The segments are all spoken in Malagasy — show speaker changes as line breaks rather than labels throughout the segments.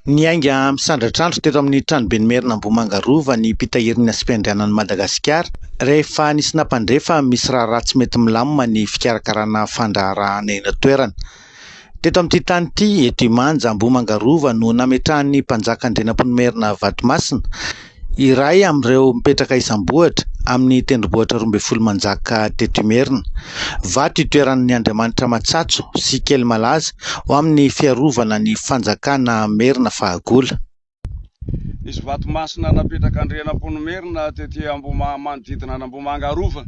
Niainga misandratr'andro teto amin'ny tranoben'i Merina Ambohimanga Rova ny mpitahiry ny hasim-piandrianan'i Madagasikara rehefa nisy nampandre fa misy raharaha tsy mety milamina ny fikarakarana fandraharahana eny an-toerana. Teto amin'ity tany ity, eto Imanja Ambohimanga Rova no nametrahan'ny mpanjaka Andrianampoinimerina Vatomasina, iray amin'ireo mipetraka isam-bohitra amin'ny tendrombohitra 12 manjaka teto Imerina. Vato itoeran'ny Andriamanitra Matsatso sy Kelimalaza ho amin'ny fiarovana ny fanjakana merina fahagola.
Nisy vato masina napetrak'Andrianampoinimerina tety Ambohima manodidina an'Ambohimanga Rova.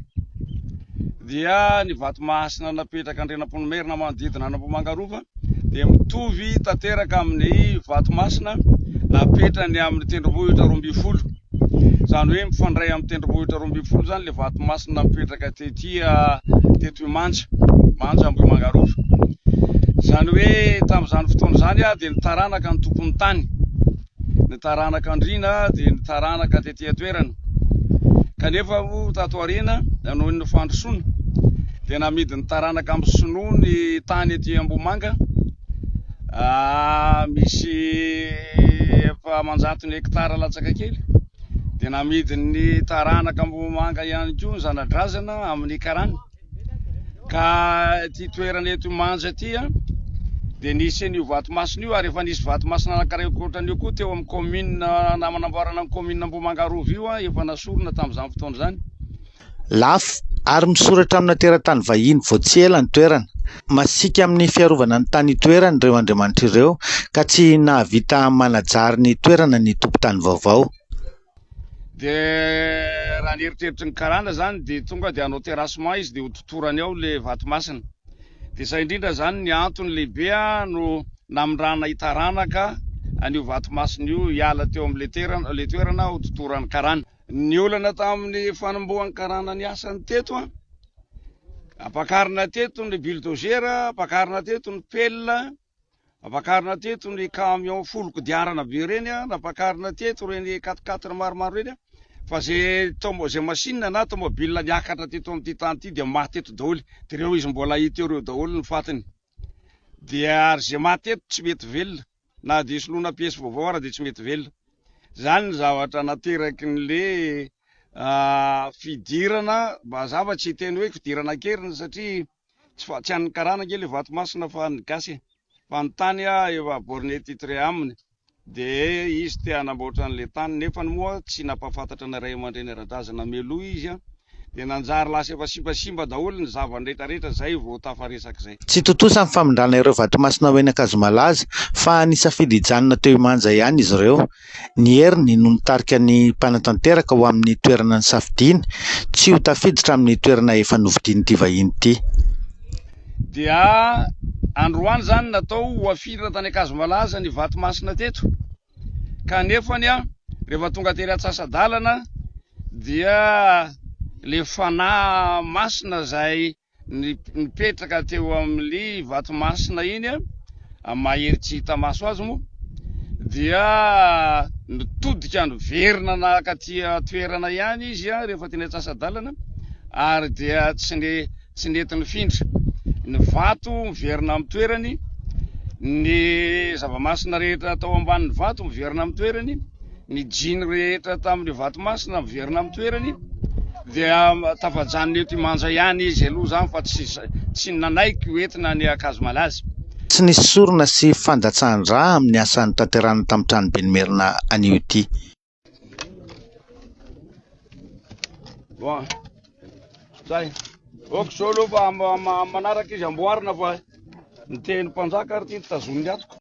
Dia ny vato masina napetrak'Andrianampoinimerina manodidina an'Ambohimanga Rova dia mitovy tanteraka amin'ny vato masina napetrany amin'ny tendrombohitra 12. Izany hoe mifandray amin'ny tendrombohitra 12 izany ilay vato masina mipetraka tety teto Imanja, Manja Ambohimanga Rova. Izany hoe tamin'izany fotoana izany dia ny taranaka ny tompon'ny tany. Ny taranaka andriana dia ny taranaka tety an-toerana. Kanefa moa tato aoriana noho ny fandrosoana dia namidin'ny taranaka amin'ny sinoa ny tany ety Ambohimanga. Misy efa aman-jatony hectare latsaka kely dia namidin'ny taranaka Ambohimanga ihany koa ny zana-drazana amin'ny karana. Ka ity toerana eto Imanja ity dia nisy an'io vato masina io ary efa nisy vato masina anankiray ankoatran'io koa teo amin'ny commune nanamboarana ny commune Ambohimanga Rova io efa nasorina tamin'izany fotoana izany.
Lafo ary misoratra amina teratany vahiny vao tsy ela ny toerana. Masiaka amin'ny fiarovana ny tany itoerany ireo andriamanitra ireo ka tsy nahavita manajary ny toerana ny tompon-tany vaovao.
Dia raha ny eritreritry ny karana zany dia tonga dia hanao terrassement izy dia ho totorany ao le vato masina. Dia izay indrindra zany ny antony lehibe no namindrana i taranaka an'io vato masina io hiala teo amin'le toerana, le toerana ho totoran'ny karana. Ny olana tamin'ny fanombohan'ny karana ny asany teto an, ampakarina teto ny bulldozer, ampakarina teto ny pelle, Nampakarina teto ny camion folo kodiarana be ireny, nampakarina teto ireny quatre quatre maromaro ireny, fa ze tomo ze machine na tomobile niakatra teto amin'ity tany ity dia maty eto daholo, dia ireo izy mbola hita eo ireo daholo ny fatiny, dia ary ze maty eto tsy mety velona, na dia soloina pièce vaovao ara dia tsy mety velona, zany ny zavatra naterakin'le fidirana, mazava tsy hiteny hoe fidirana an-keriny satria Tsy fa tsy an'ny karana ange le vato masina fa an'ny gasy e. Fa ny tany efa borné titré aminy de izy te hanamboatra an'le tany nefany moa tsy nampahafantatra ny ray aman-dreny ara-drazana mialoha izy de nanjary lasa efa simbasimba daholo ny zava-dretraretra zay vao tafaresaka zay.
Tsy tontosa ny famindrana ireo vato masina ho eny Ankazomalaza fa nisafidy hijanona teo Imanja ihany izy ireo. Ny heriny no nitarika ny mpanatanteraka ho amin'ny toerana nisafidiany, tsy ho tafiditra amin'ny toerana efa novidian'ity vahiny ity.
Dia androany izany natao ho afindra tany Ankazomalaza ny vato masina teto, kanefany rehefa tonga tery antsasa-dalana dia le fanahy masina izay nipetraka teo amin'ny vato masina iny, amin'ny maha hery tsy hita maso azy moa, dia nitodika niverina nakaty an-toerana ihany izy rehefa teny antsasa-dalana ary dia tsy ne tsy nety nifindra. Ny vato miverina amin'ny toerany, ny zava-masina rehetra tao ambanin'ny vato miverina amin'ny toerany, ny jiny rehetra tamin'ny vato masina miverina amin'ny toerany dia tafajanona eto Imanja ihany izy aloha izany fa tsy tsy nanaiky ho entina any Ankazomalaza.
Tsy nisy sorona sy fandatsahan-drà amin'ny asa notanterahina tamin'ny tranoben'i Merina anio ity.
Bon, zay. Ok, zao aloha fa manaraka izy amboarina fa ny tehin'ny mpanjaka ary ity tazoniny atoko.